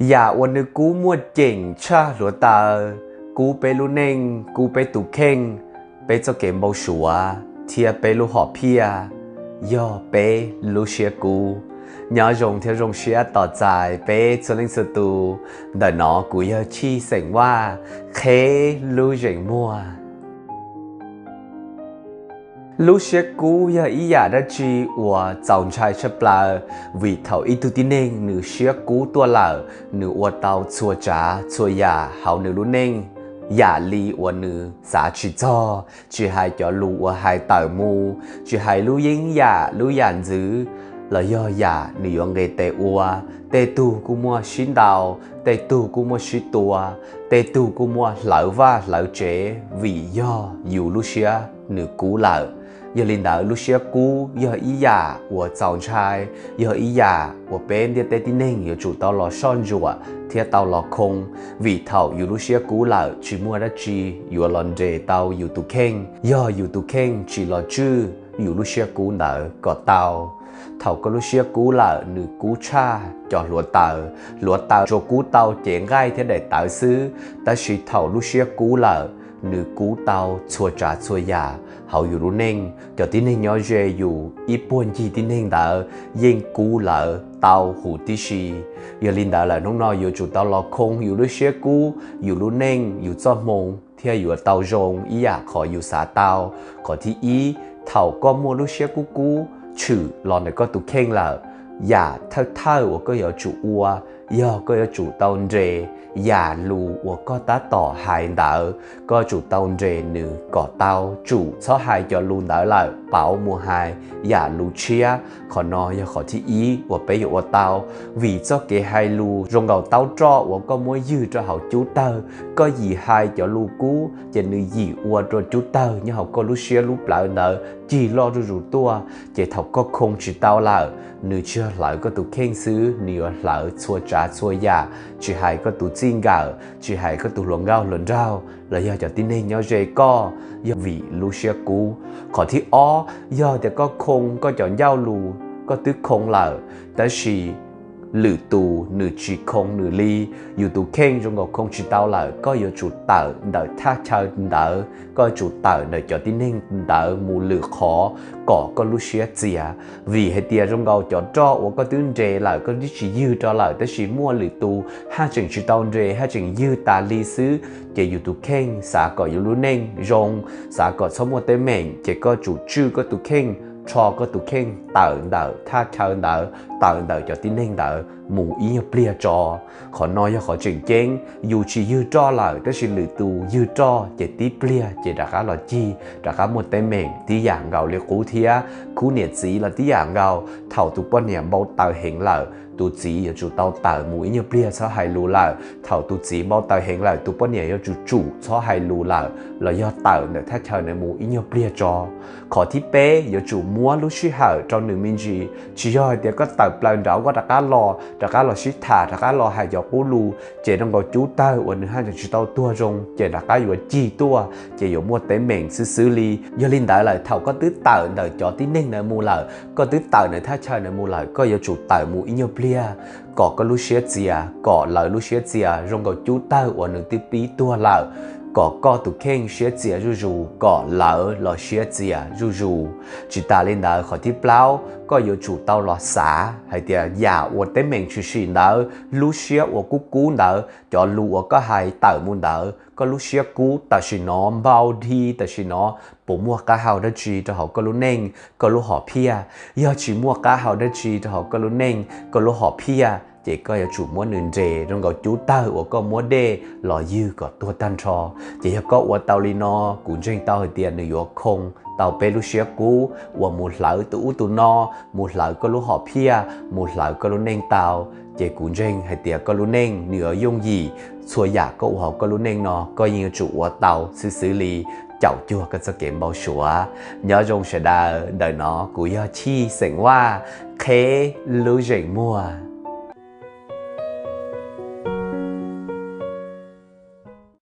Yam uas nws kub muaj ceem tshaj hluav taws, kub peb lub neej, kub peb tus kheej, peb txoj kev npau suav thiab peb lub hom phiaj, yog peb lub siab kub. Nyob zoo thiab zoo siab tos txais peb txhua leej txhua tus. Ntawm no kuv yog Chij xeem Vaj, qheb lub zeem muag. Lub siab kub yog ib yam dab tsi uas txaus ntshai tshaj plaws, vim thaum ib tug tib neeg nws siab kub tuaj lawm, nws ua tau txhua tsav txhua yam hauv nws lub neej, yam li uas nws xav tsis txog, tsis hais cov lus uas hais tawm mus, tsis hais lub yeeb yam lub yam ntxwv, los yog yam nws yuav nqis tes ua. Tej tug kuj muaj sib ntaus, tej tug kuj muaj sib tua, tej tug kuj muaj hlawv vaj hlawv tsev vim yog yus lub siab nws kub lawm. Yog li ntawd, lub siab kub yog ib yam uas txaus ntshai, yog ib yam uas peb ntiaj teb tib neeg yuav tsum tau los soj ntsuam thiab tau los khoo, vim thaum yus lub siab kub lawm tsis muaj dab tsi yuav los nres tau yus tus kheej. Yog yus tus kheej tsis los tswj yus lub siab kub ntawd kom tau. Thaum koj lub siab kub lawm, nws kub tshaj cov hluav taws. Hluav taws tsuas kub tau cev nqaij thiab daim tawv xwb, tab sis thaum lub siab kub lawm, nws kub tau txhua tsav txhua yam hauv yus lub neej. Cov tib neeg nyob ze yus ib puag ncig tib neeg ntawd yeej kub lawv tau huv tib si. Yog li ntawd lawm, hnub no yuav tsum tau los khoo yus lub siab kub, yus lub neej, yus txoj hmoo thiaj yuav tau zoo ib yam qhov yus xav tau. Qhov thib ib, thaum koj muaj lub siab kub kub tshwm los ntawm koj tus kheej lawm, yam thawj thawj uas koj yuav tsum ua, yog koj yuav tsum tau nres yam lus uas koj tab tom hais ntawd. Koj yuav tsum tau nres nws kom tau, tsum txhob hais cov lus ntawd lawm, pauv mus hais yam lus tshiab. Qhov no yog qhov thib ib uas peb yuav ua tau, vim txoj kev hais lus zoo nkaus taub roj uas koj muab ywg rau hauv cub tawg. Koj yim hais cov lus kub ces nws yim ua rau cub tawg nyob hauv koj lub siab lub plawv ntawd cig loj zuj zus tuaj, ces thaum koj khoo tsis tau lawm, nws tsis yog hlawv koj tus kheej xwb, nws yuav hlawv txhua tsav txhua yam, tsis hais koj tus txij nkawm, tsis hais koj tus hluas nkauj hluas nraug los yog cov tib neeg nyob ze koj, yog vim lub siab kub. Qhov thib ob, yog tias koj khoo koj cov ncauj lus, koj twb khoo lawm, tab sis lwm tus nws tsis khoo nws li, yus tus kheej zoo nkaus khoo tsis tau lawm, koj yuav tsum tawm ntawm thaj chaw ntawd, koj yuav tsum tawm ntawm cov tib neeg ntawd mus lwm qhov kom koj lub siab txias. Vim hais tias zoo nkaus cov roj uas koj twb nres lawm, koj twb tsis ywg rau lawm, tab sis muaj lwm tus haj tseem tsis tau nres, haj tseem ywg tas li xwb, ces yus tus kheej xav kom yus lub neej zoo, xav kom txhob muaj teeb meem, ces koj tsum tswj koj tus kheej, rho koj tus kheej tawm ntawm thaj chaw ntawd, tawm ntawm cov tib neeg ntawd mus ib nyuag pliag tso. Qhov no yog qhov tseem ceeb, yus tsis ywg roj lawm, tab sis lwm tus ywg roj, ces tib pliag ces rov qab los cig, rov qab muaj teeb meem. Tib yam nkaus li qub thiab, khub niam txiv los tib yam nkaus, thaum tus poj niam npau taws heev lawm, tus txiv yuav tsum tau tawm mus ib nyuag pliag txhob hais lus lawm. Thaum tus txiv npau taws heev lawm, tus poj niam yuav tsum tsum txhob hais lus lawm, los yog tawm ntawm thaj chaw ntawd mus ib nyuag pliag tso. Qhov thib peb, yuav tsum muab lub sij hawm rau nws me ntsis, tsis yog hais tias koj tawm plaws nraud koj rov qab los, rov qab los sib tham, rov qab los hais cov qub lus, ces zoo nkaus cub tawg uas nws haj tseem tsis tau tuag zoo, ces rov qab yuav cig tuaj, ces yuav muaj teeb meem xwb xwb li. Yog li ntawd lawm, thaum koj twb tawm ntawm cov tib neeg ntawd mus lawm, koj twb tawm ntawm thaj chaw ntawd mus lawm, koj yuav tsum tawm mus ib nyuag pliag, kom koj lub siab txias, kom lawv lub siab txias zoo nkaus cub tawg uas nws twb pib tuag lawm, kom koj tus kheej siab txias zuj zus, kom lawv los siab txias zuj zus. Tsis tas li ntawd, qhov thib plaub, koj yuav tsum tau los xav hais tias yam uas teeb meem tshwm sim ntawd, lub siab uas kub kub ntawd, cov lus uas koj hais tawm mus ntawd, koj lub siab kub tam sim no, npau dhi tam sim no, puas muaj qab hau dab tsi rau hauv koj lub neej, koj lub hom phiaj? Yog tsis muaj qab hau dab tsi rau hauv koj lub neej, koj lub hom phiaj, ces koj yuav tsum muab nws nres zoo nkaus cub tawg uas koj muab dej los ywg kom tuag tag nrho. Ces yog koj ua tau li no, kuv ntseeg tau hais tias nws yuav khoo tau peb lub siab kub uas mus hlawv tus ub tus no, mus hlawv koj lub hom phiaj, mus hlawv koj lub neej tau. Ces kuv ntseeg hais tias koj lub neej nws yuav yooj yim, txhua yam koj ua hauv koj lub neej no koj yeej yuav tsum ua tau xwb xwb li, caum cuag koj txoj kev npau suav. Nyob zoo sawv daws, ntawm no kuv yog Chij xeem Vaj, qheb lub zeem muag.